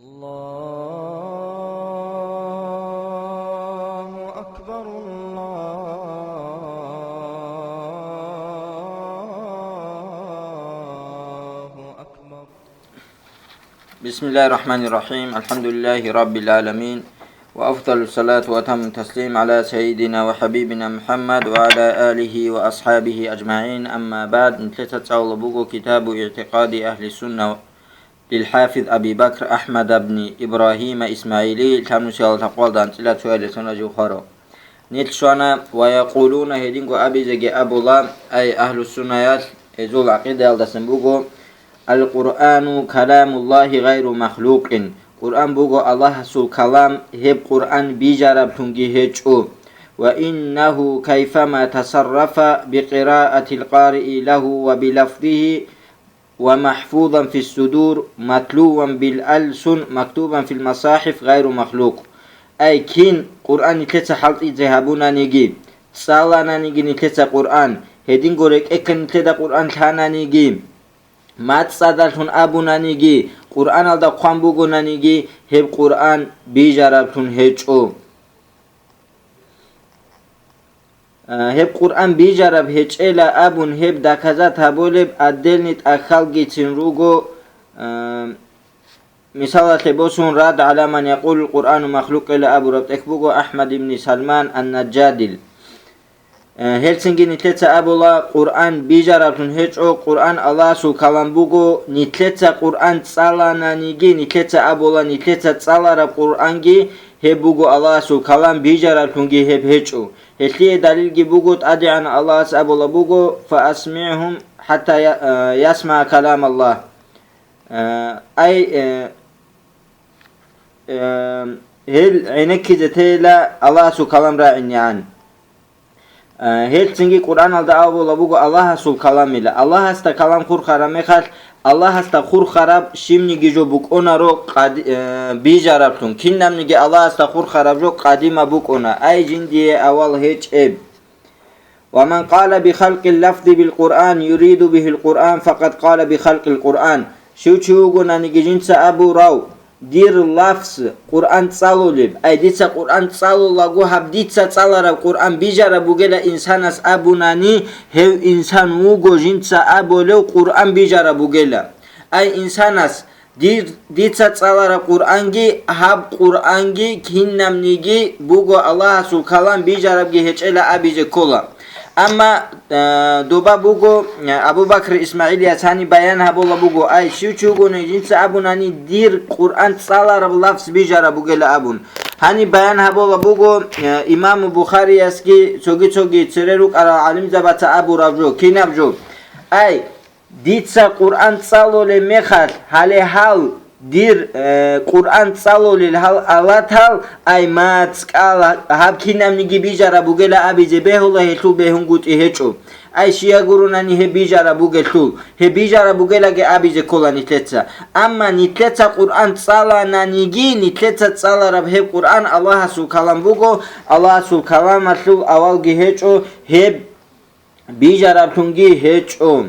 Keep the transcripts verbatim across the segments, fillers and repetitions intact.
الله أكبر، الله أكبر. بسم الله الرحمن الرحيم. الحمد لله رب العالمين. وأفضل الصلاة وأتم التسليم على سيدنا وحبيبنا محمد وعلى آله وأصحابه أجمعين. أما بعد. Нилъеца цӀалула буго китабу ИгӀтикъади агьли сунна лил ХӀафиз Аби Бакр АхӀмад ибни Ибрагьима ИсмагӀили, лъабнусиялда лъабкъоялда анцӀила цоял релълъун ражив хваро. Нилъ щвана, ва якъулуна, гьединго абизеги абула, ай агьлуссуннаялъ, гьезул гӀакъидаялдасан буго: «Ал-Къуръану каламуллагьи гъайру махлукъин», Къуръан буго Аллагьасул калам, гьеб Къуръан бижараблъунги гьечӀо. «Ва иннагьу кайфама тасаррафа бикъираатил къарии лагьу ва билафзигьи ва махӀфузан фиссудур, матлуван бил алсун, мактубан фил масахӀиф гъайру махлукъ». Ай кин Къуръан нилъеца хӀалтӀизе гьабунаниги, цӀалананиги нилъеца Къуръан, гьединго рекӀеккан нилъеда Къуръан лъананиги, мацӀцӀадалъун абунаниги, Къуръаналда хъван бугонаниги, гьеб Къуръан бижараблъун гьечӀо. А, гьеб Къуръан бижараб гьечӀела абун гьеб доказать гьабулеб отдельный тӀахьалгицин руго. А, мисалалъе босун, «Рад гӀала ман якъулул Къуръану махлукъила» абураб тӀехь буго АхӀмад ибни Салман ан-Наджадил. Э, гьелцинги нилъеца абула, Къуръан бижараблъун гьечӀо, Къуръан Аллагьасул калам буго, нилъеца Къуръан цӀалананиги, нилъеца абула, нилъеца цӀалараб Къуръанги гьеб буго Аллагьасул калам, бижараблъунги гьеб гьечӀо. Гьелъие далилги буго, ТӀадегӀанав Аллагьас абула буго: «ФаасмигӀгьум хӀатта я-, э, ясмагӀа калам Аллагь». Э, ай, э, э, гьел гӀенеккизе тейила Аллагьасул калам рагӀинегӀан. Э, гьелцинги Къуръаналда абула буго Аллагьасул каламила. Аллагьасда калам хурхараб мехалъ, Аллагьасда хурхараб щибниги жо букӀунаро къади-, э, бижараблъун. Кинабниги Аллагьасда хурхараб жо къадимаб букӀуна, ай жиндие авал гьечӀеб. «Ва ман къала бихалкъил лафзи бил Къуръан юриду бихил Къуръан, факъад къала бихалкъил Къуръан». Щив чи вугонаниги жинца абурав, дир лафз Къуръан цӀалулеб, ай дица Къуръан цӀалулаго, гьаб дица цӀалараб Къуръан бижараб бугела инсанас абунани, гьев инсан вуго жинца абулев Къуръан бижараб бугела. Ай инсанас, дир, дица цӀалараб Къуръанги, гьаб Къуръанги кинабниги буго Аллагьасул калам, бижарабги гьечӀела абизе ккола. Амма, э, доба буго, э, Абу Бакр ИсмагӀилияс гьаниб баян гьабула буго, ай, щив чи вугони жинца абунани, дир Къуръан цӀалараб лафз бижараб бугела абун. Гьаниб баян гьабула буго, э, имаму Бухариясги цоги-цоги цере рукӀарал гӀалимзабаца абураб жо, кинаб жо. Ай, дица Къуръан цӀалулеб мехалъ, гьале гьал, дир, э, Къуръан цӀалулел гьал алатал, ай, мацӀ, кӀал, гьаб кинабниги бижараб бугела абизе бегьула, гьелъул бегьунгутӀи гьечӀо. Ай, щия гуронани гьеб бижараб бугелъул, гьеб бижараб бугелаги абизе ккола нилъеца. Амма нилъеца Къуръан цӀалананиги, нилъеца цӀалараб гьеб Къуръан Аллагьасул калам буго, Аллагьасул каламалъул авалги гьечӀо, гьеб бижараблъунги гьечӀо.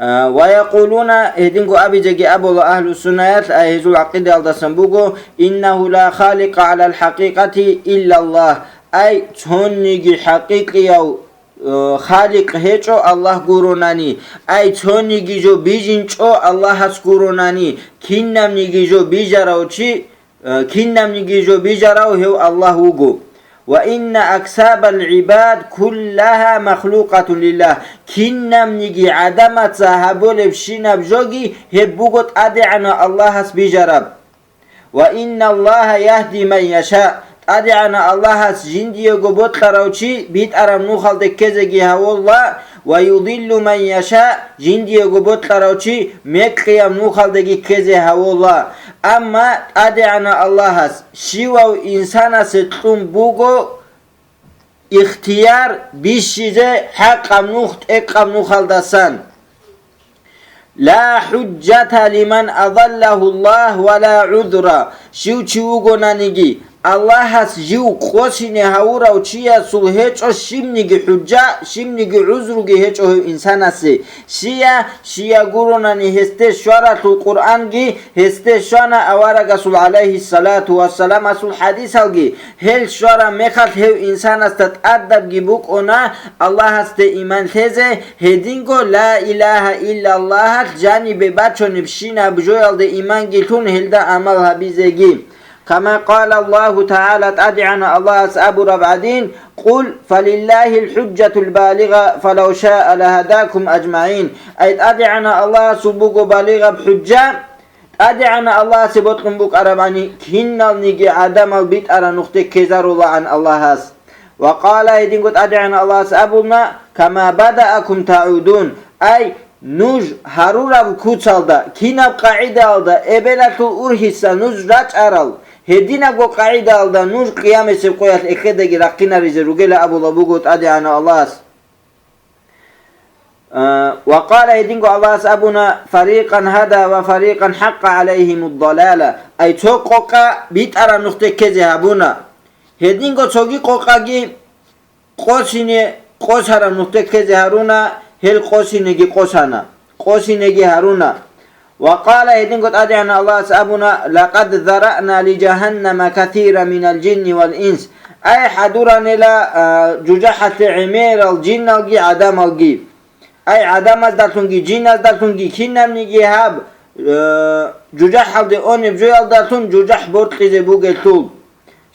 А, ва якъулуна, гьединго абизеги абула агьлу суннаялъ, ай гьезул гӀакъидаялдасан буго: «Иннагьу ла халикъа гӀалал хӀакъикъати иллаллагь», ай цониги хӀакъикъияв, э, халикъ гьечӀо Аллагь гуронани, ай цониги жо бижинчӀо Аллагьас гуронани, кинабниги жо бижарав чи, э, кинабниги жо бижарав гьев Аллагь вуго. «Ва инна аксабал гӀибад куллагьа махлукъатун лиллагь», кинабниги гӀадамаца гьабулебщинаб жоги гьеб буго ТӀадегӀанав Аллагьас бижараб. «Ва инналлагьа ягьди ман яша», ТӀадегӀанав Аллагьас жиндиего бокьарав чи битӀараб нухалде ккезеги гьавола, «ва юдиллу ман яша», жиндиего бокьарав чи мекъияб нухалдеги ккезе гьавола. Амма ТӀадегӀанав Аллагьас щивав инсанасе кьун буго ихтияр бищизе хӀакъаб нух тӀекъаб нухалдасан. «Ла хӀужжата лиман адаллагьуллагь ва ла гӀузра», щив чи вугонаниги, Аллагьас жив къосине гьавурав чиясул гьечӀо щибниги хӀужжа, щибниги гӀузруги гьечӀо гьев инсанасе. Щия, щия гуронани гьесде щваралъул Къуръанги, гьесде щвана аварагасул гӀалайгьиссалату вассаламасул хӀадисалги. Гьел щвараб мехалъ гьев инсанасда тӀадабги букӀуна Аллагьасде иман лъезе, гьединго ла илагьа иллаллагьалъ жанибе бачунебщинаб жоялде иманги лъун гьелда гӀамал гьабизеги. Кама къала Аллагьу ТагӀала, ТӀадегӀанав Аллагьас абураб гӀадин: «Къул фалиллагьил хӀужжатул балигъа фалав шаа лагьадакум ажмагӀин». Ай, ТӀадегӀанав Аллагьасул буго балигъаб хӀужжа, ТӀадегӀанав Аллагьасе бокьун букӀарабани, киналниги гӀадамал битӀараб нухде ккезарулаан Аллагьас. Ва къала, гьединго ТӀадегӀанав Аллагьас абуна: «Кама бадаакум тагӀудун», ай, нуж гьарураб куцалда, кинаб къагӀидаялда эбелалъул ургьиса нуж рачӀарал, гьединабго къагӀидаялда нуж къиямасеб къоялъ эхедаги рахъинаризе ругела абула буго ТӀадегӀанав Аллагьас. А, ва къала, гьединго Аллагьас абуна: «Фарикъан гьада ва фарикъан хӀакъа гӀалайгьимуддалала», ай, цо къокъа битӀараб нухде ккезе гьабуна. Гьединго цоги къокъаги къосине къосараб нухде ккезе гьаруна, гьел къосинеги къосана, къосинеги гьаруна. Ва къала, гьединго ТӀадегӀанав Аллагьас абуна: «Лакъад зараъна ли жагьаннама касира минал жинни вал инс». Ай, хӀадуранила, а, жужахӀалъе гӀемерал жинналги гӀадамалги. Ай, гӀадамаздалъунги жинназдалъунги кинабниги гьаб, э, жужахӀалде онеб жоялдалъун жужахӀ боркьизе бугелъул.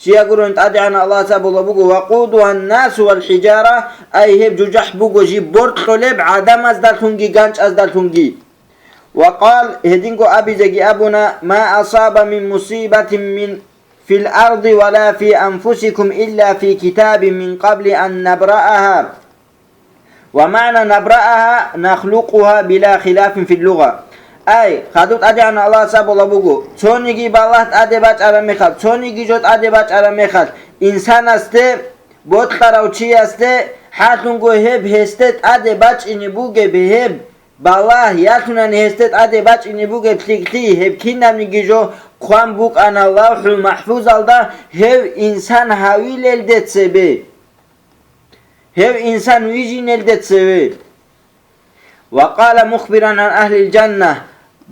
Щия гурун ТӀадегӀанав Аллагьас абула буго: «Вакъудугьан-насу вал-хӀижара», ай, гьеб жужахӀ буго жиб боркьулеб гӀадамаздалъунги ганчӀаздалъунги. Ва къал, гьединго абизеги абуна: «Ма асаба мин мусибатин мин фил арди ва ла фи анфусикум илла фи китабин мин къабли ан набраага». Ва магӀна набраага нахлукъуга била хилафин фил лугъа. Ай, хадуб ТӀадегӀанав Аллагьас абула буго: цониги балагь тӀаде бачӀараб мехалъ, цониги жо тӀаде бачӀараб мехалъ, инсанасде, бокьарав чиясде, хӀалъунго гьеб гьесде тӀаде бачӀине бугеб гьеб балагь, ялъунани гьесде тӀаде бачӀине бугеб лъикӀлъи, гьеб кинабниги жо хъван букӀана ЛавхӀул МахӀфузалда, гьев инсан гьавилелде цебе. Гьев инсан вижинелде цеве. Ва къала мухбиран гӀан агьлил жанна,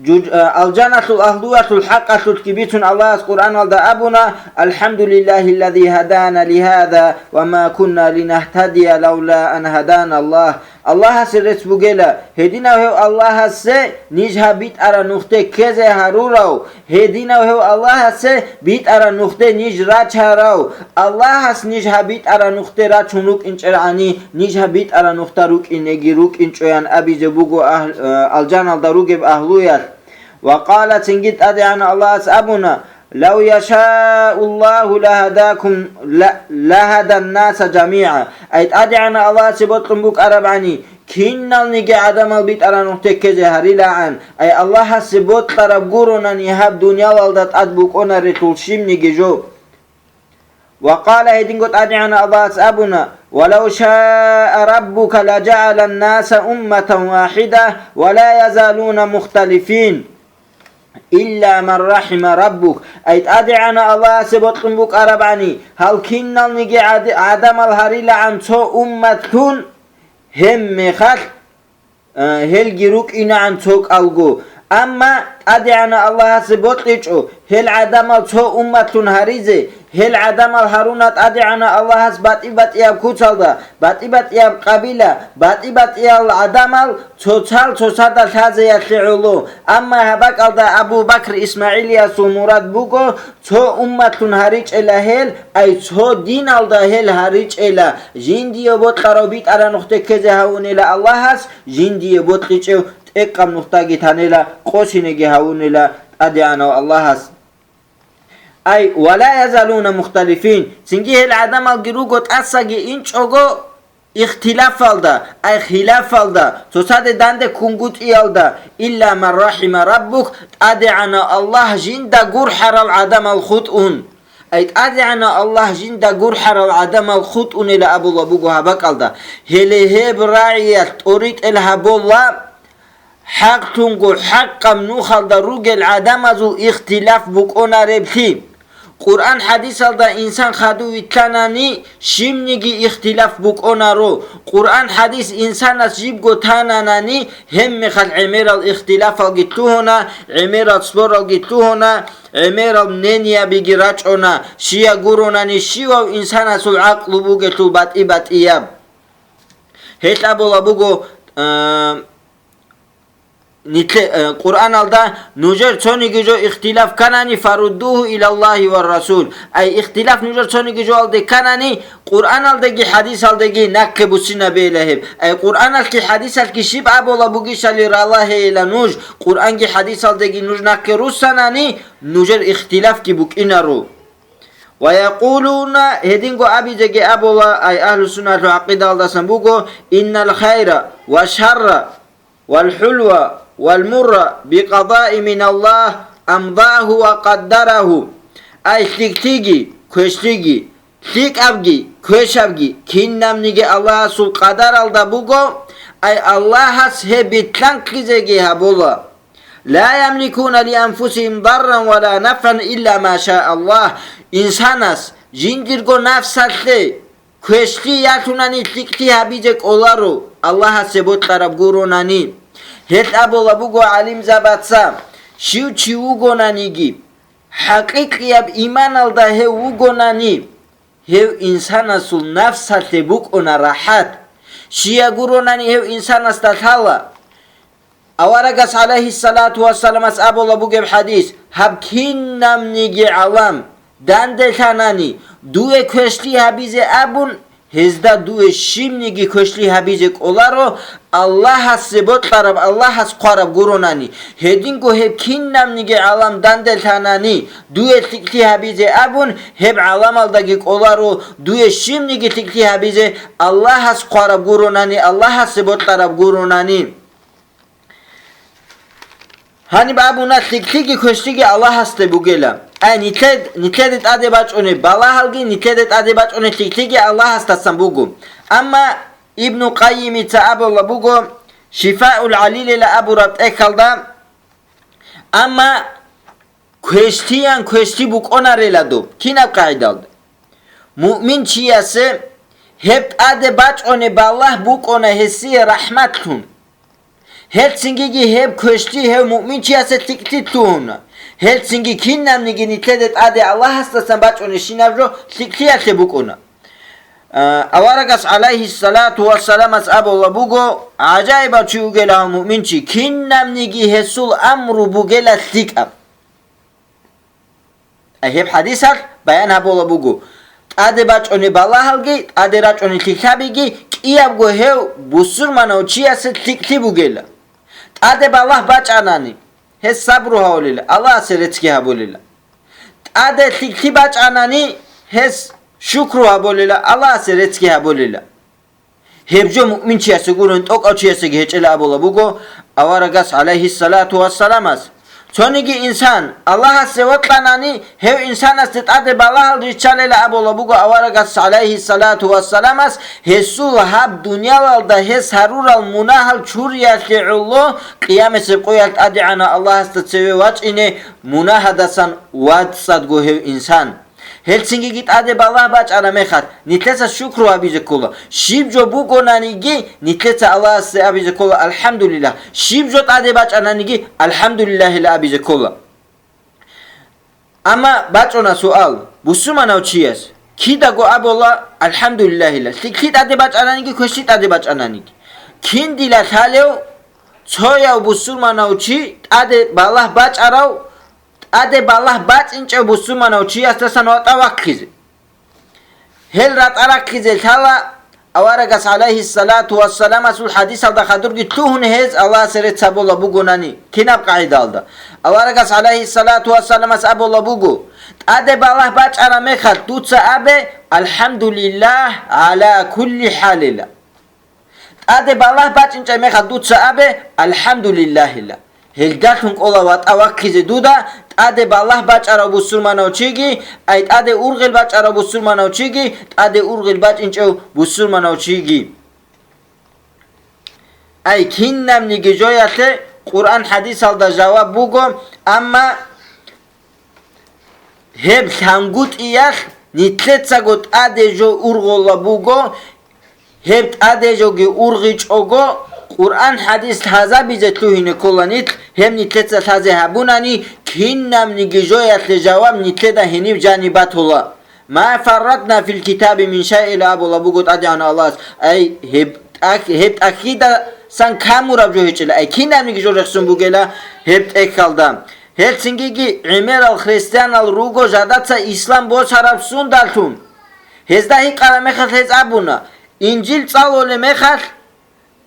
жуж-, а, алжаналъул агьлуялъул хӀакъалъулъги бицун Аллагьас Къуръаналда абуна: «АлхӀамдулиллагьиллази гьадана лигьаза ва ма кунна линагьтадия лавла ан гьаданаллагь». Аллагьасе рецц бугела, гьединав гьев Аллагьасе ниж гьаб битӀараб нухде ккезе гьарурав, гьединав гьев Аллагьасе битӀараб нухде ниж рачарав, Аллагьас ниж гьаб битӀараб нухде рачун рукӀинчӀел гӀани, ниж гьаб битӀараб нухда рукӀинеги рукӀинчӀоян абизе буго агь-, э, алжаналда ругеб агьлуялъ. Ва къала, цинги ТӀадегӀанав Аллагьас абуна: «Лав яшауллагьу лагьадакум, ла-, лагьаданнаса жамигӀа». Ай, ТӀадегӀанав Аллагьасе бокьун букӀарабани, киналниги гӀадамал битӀараб нухде ккезе гьарилаан, ай, Аллагьасе бокьараб гуронани гьаб дуниялалда тӀад букӀунарелъул щибниги жо. Ва къала, гьединго ТӀадегӀанав Аллагьас абуна: «Ва лав шаа раббука ла жагӀалан-наса умматан вахӀида ва ла язалуна мухталифин». Илла ман рахӀима раббук, ай, ТӀадегӀанав Аллагьасе бокьун букӀарабани, гьал киналниги гӀад-, гӀадамал гьарилаан цо умматлъун, гьеб мехалъ, а, гьелги рукӀинаан цо кӀалго. Амма ТӀадегӀанав Аллагьасе бокьичӀо гьел гӀадамал цо умматлъун гьаризе, гьел гӀадамал гьаруна ТӀадегӀанав Аллагьас батӀи-батӀияб куцалда, батӀи-батӀияб къабила, батӀи-батӀиял гӀадамал цоцал цоцада лъазеялъе гӀоло. Амма гьаб бакӀалда Абу Бакр ИсмагӀилиясул мурад буго, цо умматлъун гьаричӀела гьел, ай, цо диналда гьел гьаричӀела, жиндие бокьарав битӀараб нухде ккезе гьавунела Аллагьас, жиндие бокьичӀев тӀекъаб нухдаги танела, къосинеги гьавунела ТӀадегӀанав Аллагьас. Ай, ва ла язалуна мухталифин, цинги гьел гӀадамалги руго тӀасаги инчӀого ихтилафалда, ай, хилафалда, цоцаде данде кунгутӀиялда, илла ман рахӀима раббук, ТӀадегӀанав Аллагь жинда гурхӀарал гӀадамал хутӀун. Ай, ТӀадегӀанав Аллагь жинда гурхӀарал гӀадамал хутӀунела абула буго гьаб бакӀалда. Гьеле гьеб рагӀиялъ тӀоритӀел гьабула, хӀакълъунго хӀакъаб нухалда ругел гӀадамазул ихтилаф букӀунареблъи. Къуръан-хӀадисалда инсан хадув витӀанани, щибниги ихтилаф букӀунаро. Къуръан-хӀадис инсанас жибго тананани, гьебмехалъ гӀемерал ихтилафалги лъугьуна, гӀемерал споралги лъугьуна, гӀемерал мнениябиги рачӀуна, щия гуронани щивав инсанасул гӀакълу бугелъул батӀи-батӀияб. Гьелъ абула буго, а, Нитлъе-, э, Къуръаналда нужер цониги жо ихтилаф кканани, «Фаруддугьу илаллагьи ва расул». Ай ихтилаф нужер цониги жоалде кканани, Къуръаналдаги хӀадисалдаги нахъе буссинабейила гьеб. Ай Къуръаналъги хӀадисалъги щиб абула бугищали ралагьейила нуж, Къуръанги хӀадисалдаги нуж нахъе руссанани, нужер ихтилафги букӀинаро. Ва якъулуна, гьединго абизеги абула, ай, агьлу-сунналъул гӀакъидалдасан буго, «Иннал хайра ва шарра, вал хӀулва, вал мурра бикъадаи миналлагь амдагьу ва къаддарагьу». Ай лъикӀлъиги, квешлъиги, лъикӀабги, квешабги, кинабниги Аллагьасул къадаралда буго, ай Аллагьас гьеб битлъанхъизеги гьабула. «Ла ямликуна ли анфусихим дарран ва ла нафгӀан илла ма ша Аллагь». Инсанас жиндирго нафсалъе квешлъи ялъунани лъикӀлъи гьабизе кӀоларо, Аллагьасе бокьараб гуронани. Гьелъ абула буго гӀалимзабаца, щив чи вугонаниги, хӀакъикъияб иманалда гьев вугонани, гьев инсанасул нафсалъе букӀуна рахӀат. Щия гуронани гьев инсанасда лъала. Аварагас, гӀалайгьиссалату вассаламас, абула бугеб хӀадис: «Гьаб кинабниги гӀалам данделъанани, дуе квешлъи гьабизе абун, гьезда дуе щибниги квешлъи гьабизе кӀоларо, Аллагьасе бокьараб, Аллагьас хъвараб гуронани. Гьединго гьеб кинабниги гӀалам данделъанани, дуе лъикӀлъи гьабизе абун, гьеб гӀаламалдаги кӀоларо, дуе щибниги лъикӀлъи гьабизе Аллагьас хъвараб гуронани, Аллагьасе бокьараб гуронани». Гьаниб абуна, лъикӀлъиги квешлъиги Аллагьасде бугела. Ай, нилъед-, нилъеде тӀаде бачӀунеб балагьалги, нилъеде тӀаде бачӀунеб лъикӀлъиги Аллагьасдасан буго. Амма Ибну Къаййимица абула буго, Шифаул ГӀалилила абураб тӀехьалда, амма квешлъиян квешлъи букӀунарела доб. Кинаб къагӀидалда? Муъмин чиясе гьеб тӀаде бачӀунеб балагь букӀуна гьесие рахӀматлъун. Гьелцинги гьеб квешлъи гьев муъминчиясе лъикӀлъи лъугьуна. Гьелцинги кинабниги нилъеде тӀаде Аллагьасдасан бачӀунебщинаб жо лъикӀлъиялъе букӀуна. А, аварагас, гӀалайгьиссалату вассаламас, абула буго: «ГӀажаибав чи вугела гьав муъминчи, кинабниги гьесул амру бугела лъикӀаб». А гьеб хӀадисалъ баян гьабула буго, тӀаде бачӀунеб балагьалги, тӀаде рачӀунеб лъикӀлъабиги кӀиябго гьев бусурманав чиясе лъикӀлъи бугела. ТӀаде балагь бачӀанани, гьес сабру гьавулела, Аллагьасе реццги гьабулела. ТӀаде лъикӀлъи бачӀанани, гьес шукру гьабулела, Аллагьасе реццги гьабулела. Гьеб жо муъминчиясе гурин, тӀокӀав чиясеги гьечӀела абула буго аварагас, гӀалайгьиссалату вассаламас. Цониги инсан Аллагьасе вокьанани, гьев инсанасде тӀаде балагьал риччалела абула буго аварагас, гӀалайгьиссалату вассаламас, гьесул гьаб дуниялалда гьес гьарурал мунагьал чуриялъе гӀоло, Къиямасеб къоялъ ТӀадегӀанав Аллагьасда цеве вачӀине мунагьадасан вацӀцӀадго гьев инсан. Гьелцинги тӀаде балагь бачӀараб мехалъ, нилъеца шукру гьабизе ккола. Щиб жо бугонаниги, нилъеца Аллагьасе абизе ккола: «АлхӀамдулиллагь». Щиб жо тӀаде бачӀананиги, «АлхӀамдулиллагьила» абизе ккола. Амма бачӀуна суал: бусурманав чияс кидаго абула: «АлхӀамдулиллагьила», лъикӀлъи тӀаде бачӀананиги, квешлъи тӀаде бачӀананиги. Кин дила лъалев, цояв бусурманав чи тӀаде балагь бачӀарав, тӀаде балагь бачӀинчӀев бусурманав чиясдасан ватӀа вахъизе. Гьел ратӀа рахъизе лъала, аварагас, гӀалайгьиссалату вассаламасул хӀадисалда хадурги лъугьун гьез Аллагьасе рецц гьабула бугонани, кинаб къагӀидалда? Аварагас, гӀалайгьиссалату вассаламас, абула буго: «ТӀаде балагь бачӀараб мехалъ дуца абе: АлхӀамдулиллагь гӀала кулли хӀалила». ТӀаде балагь бачӀинчӀеб мехалъ дуца абе: «АлхӀамдулиллагьила». Гьелдалъун кӀола ватӀа вахъизе дуда тӀаде балагь бачӀарав бусурманав чиги, ай тӀаде ургъел бачӀарав бусурманав чиги, тӀаде ургъел бачӀинчӀев бусурманав чиги. Ай кинабниги жоялъе Къуръан-хӀадисалда жаваб буго, амма Гьеб лъангутӀиялъ нилъецаго тӀаде жо ургъула буго, гьеб тӀаде жоги ургъичӀого, Къуръан-хӀадис лъазабизе лъугьине ккола нилъ, гьеб нилъеца лъазе гьабунани, кинабниги жоялъе жаваб нилъеда гьениб жаниб батула. «Ма фарратна фил китаби мин шайин», абула буго ТӀадегӀанав Аллагьас. Ай, гьеб тӀах-, гьеб тӀахьидасан камураб жо гьечӀила, ай, кинабниги жо рехсон бугела гьеб тӀехьалда. Гьелцингиги гӀемерал христианал руго жадаца ислам босараб сундалъун. Гьезда гьикъараб мехалъ гьез абуна, Инжил цӀалулеб мехалъ,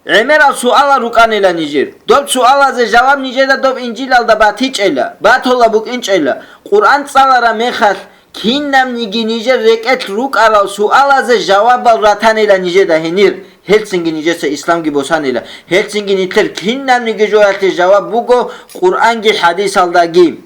гӀемерал суалал рукӀанила нижер. Доб суалазе жаваб нижеда доб Инжилалда батичӀела, батула букӀинчӀела. Къуръан цӀалараб мехалъ, кинабниги нижер рекӀелъ рукӀарал суалазе жавабал ратанила нижеда гьенир, гьелцинги нижеца исламги босанила. Гьелцинги нилъер кинабниги жоялъе жаваб буго Къуръанги хӀадисалдаги.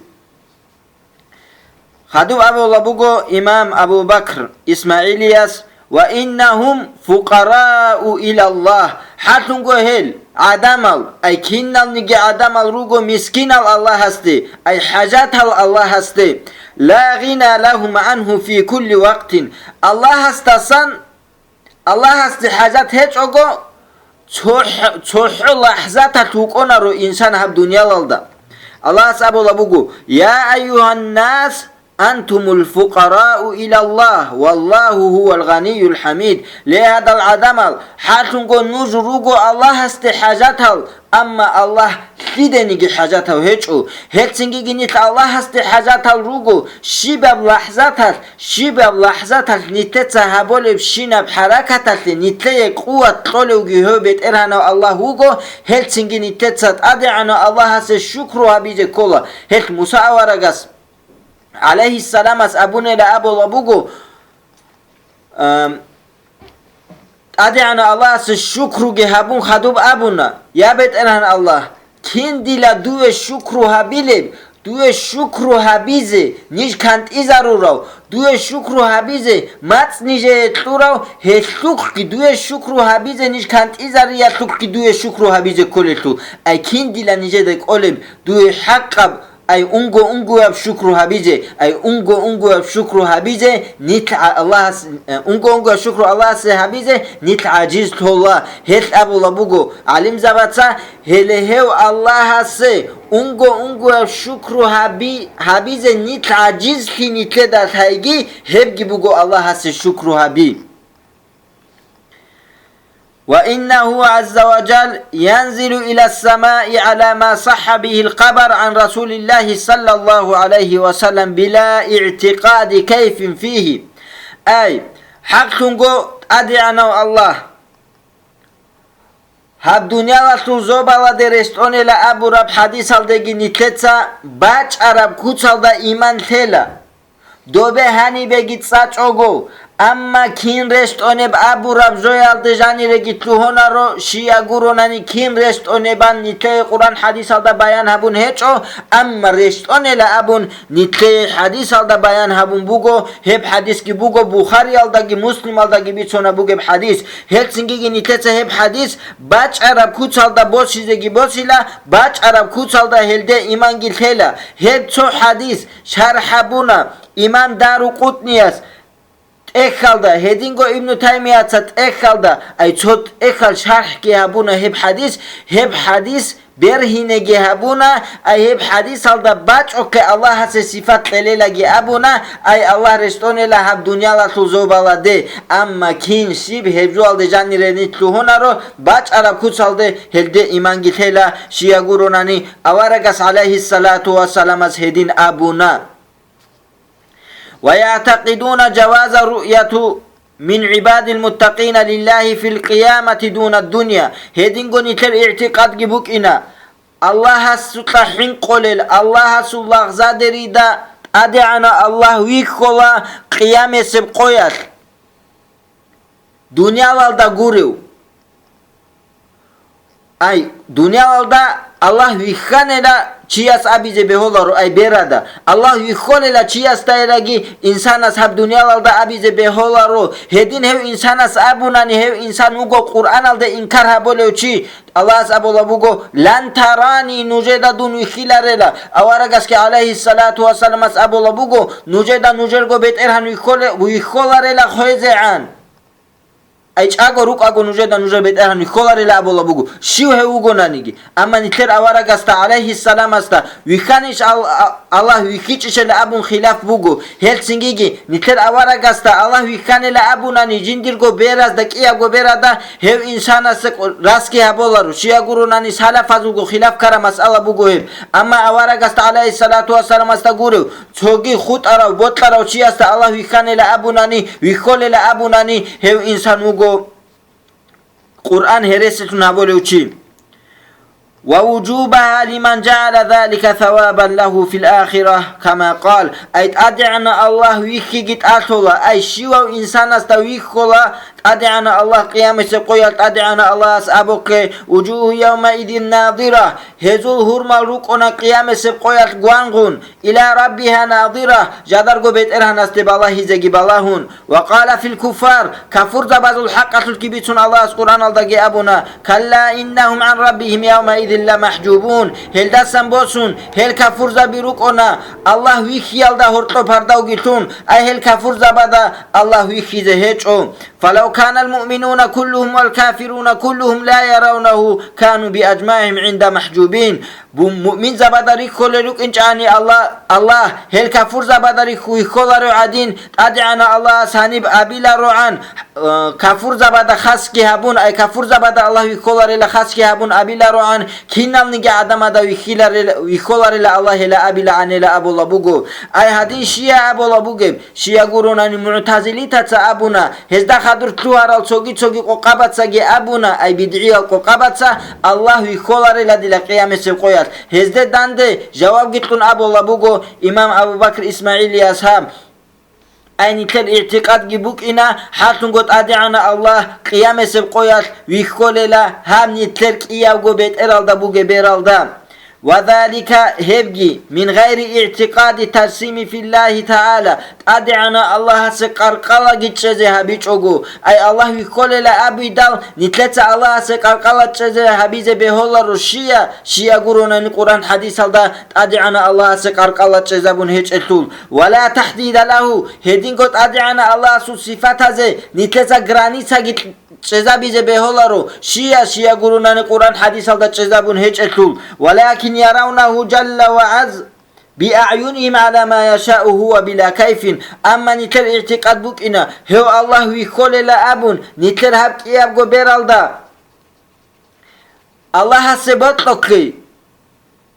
Хадуб абула буго имам Абу Бакр ИсмагӀилияс: «Ва иннагьум фукъарау илаллагь», хӀакълъунго гьел гӀадамал, ай киналниги гӀадамал руго мискинал Аллагьасде, ай хӀажатал Аллагьасде, «ла гъина лагьум гӀангьу фи кулли вакътин», Аллагьасдасан Аллагьасде хӀажат гьечӀого, цохӀо, цохӀо лахӀзаталъ вукӀунаро инсан гьаб дуниялалда. Аллагьас абула буго: «Я айюгьаннас, антумул фукъарау илаллагь, валлагьу гьувал гъанийюл хӀамид». Ле, гьадал гӀадамал, хӀакълъунго нуж руго Аллагьасде хӀажатал, амма Аллагь лъидениги хӀажатав гьечӀо. Гьелцингиги нилъ Аллагьасде хӀажатал руго, щибаб лахӀзаталъ, щибаб лахӀзаталъ нилъеца гьабулебщинаб хӀаракаталъе нилъее къуват кьолевги гьев БетӀергьанав Аллагь вуго, гьелцинги нилъеца ТӀадегӀанав Аллагьасе шукру гьабизе ккола. Гьелъ Муса аварагас, гӀалайгьиссаламас, абунела абула буго, ам, ТӀадегӀанав Аллагьасе шукруги гьабун хадуб абуна: «Я БетӀергьан Аллагь, кин дила дуе шукру гьабилеб, дуе шукру гьабизе ниж кантӀизарурав, дуе шукру гьабизе мацӀ нижее кьурав, гьелъухъги дуе шукру гьабизе ниж кантӀизариялъухъги дуе шукру гьабизе кколелъул, ай кин дила нижеда кӀолеб дуе хӀакъаб, ай унго-унгояб шукру гьабизе, ай унго-унгояб шукру гьабизе нилъ гӀа-, Аллагьас, э, унго-унгояб шукру Аллагьасе гьабизе нилъ гӀажизлъула». Гьелъ абула буго гӀалимзабаца: «Гьеле гьев Аллагьасе унго-унгояб шукру гьаби-, гьабизе нилъ гӀажизлъи нилъеда лъайги, гьебги буго Аллагьасе шукру гьаби». وإنه عز وجل ينزل إلى السماء على ما صح به الخبر عن رسول الله صلى الله عليه وسلم بلا اعتقاد كيف فيه. Ай, хӀакълъунго ТӀадегӀанав Аллагь гьаб дуниялалъул зобаладе рещтӀунела абураб хӀадисалдеги нилъеца бачӀараб куцалда иман лъела. Добе гьанибеги цӀачӀого, амма кин рещтӀунеб абураб жоялде жаниреги лъугьунаро, щия гуронани кин рещтӀунебан нилъее Къуръан хӀадисалда баян гьабун гьечӀо, амма рещтӀунела абун нилъее хӀадисалда баян гьабун буго, гьеб хӀадисги буго Бухариялдаги Муслималдаги бицунаб бугеб хӀадис. Гьелцингиги нилъеца гьеб хӀадис бачӀараб куцалда босизеги босила, бачӀараб куцалда гьелде иманги лъела. Гьеб цо хӀадис шархӀ гьабуна имам Дарукъутнияс тӀехьалда, гьединго Ибну Таймияца тӀехьалда, ай цо тӀехьал шархӀги гьабуна гьеб хӀадис, гьеб хӀадис бергьинеги гьабуна, ай гьеб хӀадисалда бачӀухъе Аллагьасе сифат кьелелаги абуна, ай Аллагь рещтӀунела гьаб дуниялалъул зобаладе, амма кин щиб гьеб жоялде жанире нилъ лъугьунаро, бачӀараб куцалде гьелде иманги лъела, щия гуронани, аварагас, гӀалайгьиссалату вассаламас, гьедин абуна. ويعتقدون جواز الرؤية من عباد المتقين لله في القيامة دون الدنيا. Гьединго нилъер игӀтикъадги букӀина, Аллагьасукьа хӀинкъулел, Аллагьасул лагъзадерида ТӀадегӀанав Аллагь вихьула къиямасеб къоялъ, дуниялалда гурев. Ай, дуниялалда Аллагь вихьанила чияс абизе бегьуларо, ай, берада. Аллагь вихьолила чиясдайраги инсанас гьаб дуниялалда абизе бегьуларо. Гьедин гьев инсанас абунани, гьев инсан вуго Къуръаналда инкар гьабулев чи. Аллагьас абула буго: «Лан тарани», нужеда дун вихьиларела. Аварагасги, гӀалайгьиссалату вассаламас, абула буго: «Нужеда нужерго БетӀергьан вихьоле-, вихьоларела хвезегӀан». Ай, чӀаго рукӀаго нужеда нужер БетӀергьан вихьоларела абула буго. Щив гьев вугонаниги. Амма нилъер аварагасда, гӀалайгьиссаламасда, вихьанищ Ал-, А-, Аллагь вихьичӀищала абун хилаф буго. Гьелцингиги нилъер аварагасда Аллагь вихьанила абунани, жиндирго беразда, кӀиябго берада гьев инсанасда кӀо-, расги гьаболаро. Щия гуронани, салафазулго хилаф ккараб масъала буго гьеб. Амма аварагасда, гӀалайгьиссалату вассаламасда, гурев, цоги хутӀарав, бокьарав чиясда Аллагь вихьанила абунани, вихьолела абунани, гьев инсан вуго Къуръан гьересилъун гьабулев чи. «Ва вужубаха лиман жагӀала залика савабан лагьу фил ахира, кама къал». Ай, ТӀадегӀанав Аллагь вихьиги тӀалъула, ай, щивав инсанасда вихьула ТӀадегӀанав Аллагь къиямасеб къоялъ. ТӀадегӀанав Аллагьас абухъе: «Вужугьу явмаидин надира», гьезул гьурмал рукӀуна къиямасеб къоялъ гвангъун, «иля раббиха надира», жадарго БетӀергьанасде балагьизеги балагьун. «Ва къала фил куффар», кафурзабазул хӀакъалъулъги бицун Аллагьас Къуръаналдаги абуна: «Калла иннахум гӀан раббихим явмаидин ламахӀжубун». Гьелдасан босун, гьел кафурзаби рукӀуна Аллагь вихьиялда гьоркьоб пардавги лъун, ай, гьел кафурзабада Аллагь вихьизе гьечӀо. «Фалав канал муъминуна куллугьум вал кафируна куллугьум ла яравнагьу, кану биажмагьигьим гӀинда махӀжубин». Бу-, муъминзабада рихьулел рукӀинчӀани Аллагь, Аллагь, гьел кафурзабада рихьу-, вихьуларо гӀадин, ТӀадегӀанав Аллагьас гьаниб абилароан, э, кафурзабада хасги гьабун, ай, кафурзабада Аллагь вихьуларела хасги гьабун абилароан, киналниги гӀадамада вихьиларел-, вихьуларела Аллагьила абилаанила абула буго. Ай, гьадин щия абула бугеб? Щия гуронани, мугӀтазилитаца абуна, гьезда хадур лъугьарал цоги-цоги къокъабацаги абуна, ай, бидгӀиял къокъабаца, Аллагь вихьоларела дила къиямасеб къоялъ. Гьезде данде жавабги кьун абула буго имам Абу Бакр ИсмагӀилияс гьаб. Ай, нилъер игӀтикъадги букӀина, хӀалъунго ТӀадегӀанав Аллагь къиямасеб къоялъ вихьолела, гьаб нилъер кӀиябго бетӀералда бугеб бералда. «Ва залика», гьебги, «мин гъайри игӀтикъади тарсими филлагьи тагӀала», ТӀадегӀанав Аллагьасе къаркъалаги чӀезе гьабичӀого. Ай, Аллагь вихьолела абидал, нилъеца Аллагьасе къаркъала чӀезе гьабизе бегьуларо щия, щия гуронани Къуръан хӀадисалда ТӀадегӀанав Аллагьасе къаркъала чӀезабун гьечӀелъул. «Ва ла тахӀдида лагьу», гьединго ТӀадегӀанав Аллагьасул сифатазе нилъеца границаги чӀезабизе бегьуларо, щия, щия гуронани Къуръан хӀадисалда чӀезабун гьечӀелъул. «Валакин яравнагьу жалла ва гӀаз биаъюнигьим гӀала ма яшаъу гьува била кайфин». Амма нилъер игӀтикъад букӀина, гьев Аллагь вихьолела абун, нилъер гьаб кӀиябго бералда Аллагьасе бокьухъе.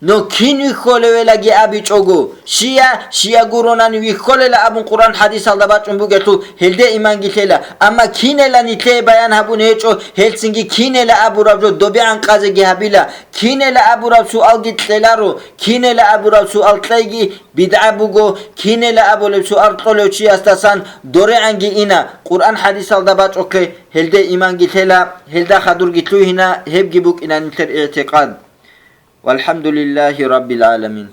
Но кин вихьолевелаги абичӀого, щия, щия гуронани вихьолела абун Къуръан хӀадисалда бачӀун бугелъул, гьелде иманги лъела. Амма кинела нилъее баян гьабун гьечӀо, гьелцинги кинела абураб жо добегӀан къазеги гьабила, кинела абураб суалги кьеларо, кинела абураб суал кьейги бидгӀа буго, кинела абулеб суал кьолев чиясдасан дорегӀанги ина, Къуръан хӀадисалда бачӀухъе, гьелде иманги лъела, гьелда хадурги лъугьина, гьебги букӀина нилъер игӀтикъад. Валхамдулиллагьи раббил гӀаламин.